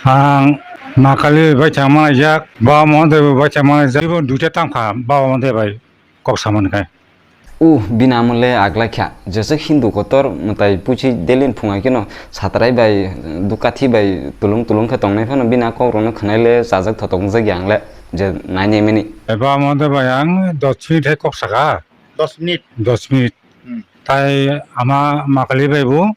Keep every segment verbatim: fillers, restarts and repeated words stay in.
Ang Makali bai thangma jak, Baba Mahadev bai thangma jak, ibo duita tangkha Baba Mahadev bai kok samani khai. U bini amole aglai kha, jeswk Hindu kotor mwtai puchi delin phungai kheno satrai bai, dukathi bai tulung tulung khe tongnai phano bini a kok rokno khwnai le chajak thotok wngjak ya ang le je nai nai mani. Baba Mahadev bai ang dos minute hai kok saka. Dos minute? Dos minute. Hmm. Tai ama Makali bai bo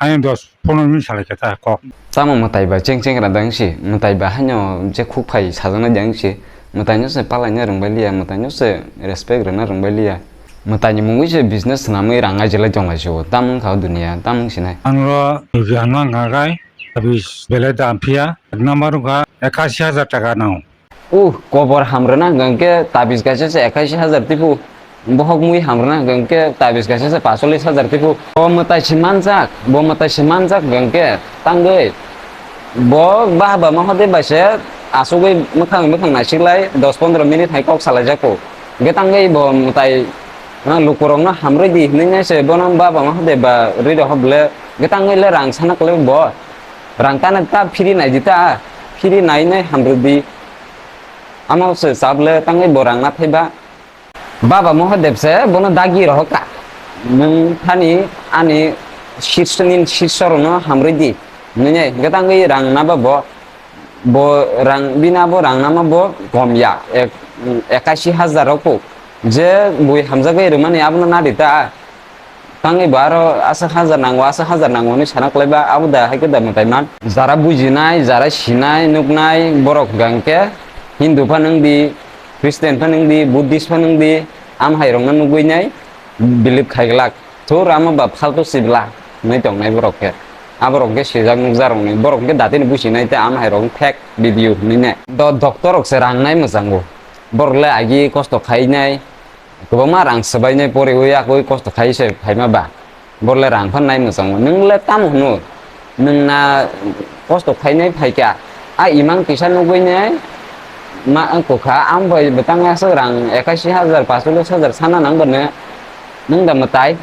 Ani dos pondro minute salai khe ta kok. Tamo mwtai bai cheng cheng ra dang si, mwtai bai haino je khuk phai sajana dang si, mwtai no se palai na rwng bai liya, mwtai no se respect rwna rwng bai liya. Mwtai ni mungwi se business swnamwi rang aijilai tong lai si o, tamo wngkha o duniya, tamo wng sinai. Ang ro rwgwi ang no wngkha kai, tabis belai dam phiya, ek number wngkha ekasi hajar taka nang. Uh, kobor hamrwna hwnkha hwnkhe tabis kaisa se ekhaisi hajar tipu. Bohok mui hamrwna hwnkha hwnkhe tabis kaisa se pasolis hajar tipu. Bo mwtai se manjak, bo mwtai se manjak hwnkha hwnkhe tangwi. Bo Baba Mahadev bai se asugwi mwkhang mwkhang naisiklai dos pondro minute hai kok salaijak kho. Hwnkhe tangwi bo mwtai, ah, lukurokno hamrwi di hwnwi nai se bono Baba Mahadev ba rwi rokha bwle. Hwnkhe tangwi le rang sana kwlai bo. Rang tana ta phiri nai di ta, phiri nai nai hamrwdi. Amo se chap le tangwi bo rang na thaiba. Baba Mahadev se bono dagi rohor kha. Nwng thani ani sirsoni sirsorokno hamrwi di. Nini hwnkhe tangwi rang na ba bo, bo rang bina bo rang na ma bo kom ya. Ek-, ekasi hajar rok po. Je bui hamjagwi rwmani abono na di ta. Tangwi bo aro aswk hajar nango, aswk hajar nango hwnwi sana kwlaiba, abo da hai khe da mwtai man. Jara bujinai, jara sinai, nuknai borok hwnkha hwnkhe Hindu phano wng di, Christian phano wng di, Buddhist phano wng di, am hai rokno nugwi nai believe khai glak. Thur amo ba phaltu sibla hwnwi tongnai borok khe. Aborok khe sijak nukjak rokni, borok khe datini businai tei am hai rok fake video hwnwi nai. Do-, doctor rok se rang nai mwchango. Borok le agi kosto khai nai. Kwbangma rang swbainai poriwi yakwi kosto khai se phaima ba. Borle rang phan nai mwchango. Nwng le tamo hwno? Nwng na kosto khainai phaikha. A imang kisa nugwi nai ma wngkha. Ang bai bwtang aswk rang ekasi hajar, pasolis hajar sana nang bwno. Nwng da mwtai?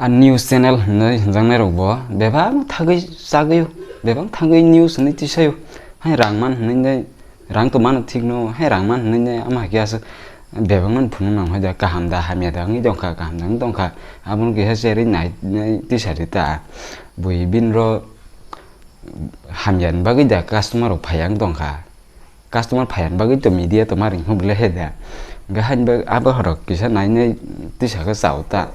A news channel hwnwi hwnjaknai rok bo bebak thagwi chagwi, bebak thagwi news hwnwi tisaio. Hai rang man hwnwi nai Rang to mano thik no, hai rang man hwnwi ne ama khe aswk bebak no phunuk nang hoi da, kaham da hamya da wngwi tongkha, kaham da wngwi tongkha, abono kisa cherwi nai, nai tisa rw ta. Bui bini ro hamya ni bagwi da customer rok phaiya wng tongkha, customer phaiya ni bagwi to media to ma ring hwn bwle he da, hwnkhe haini bagwi abo horok kisa nai nai tisa khe chao ta.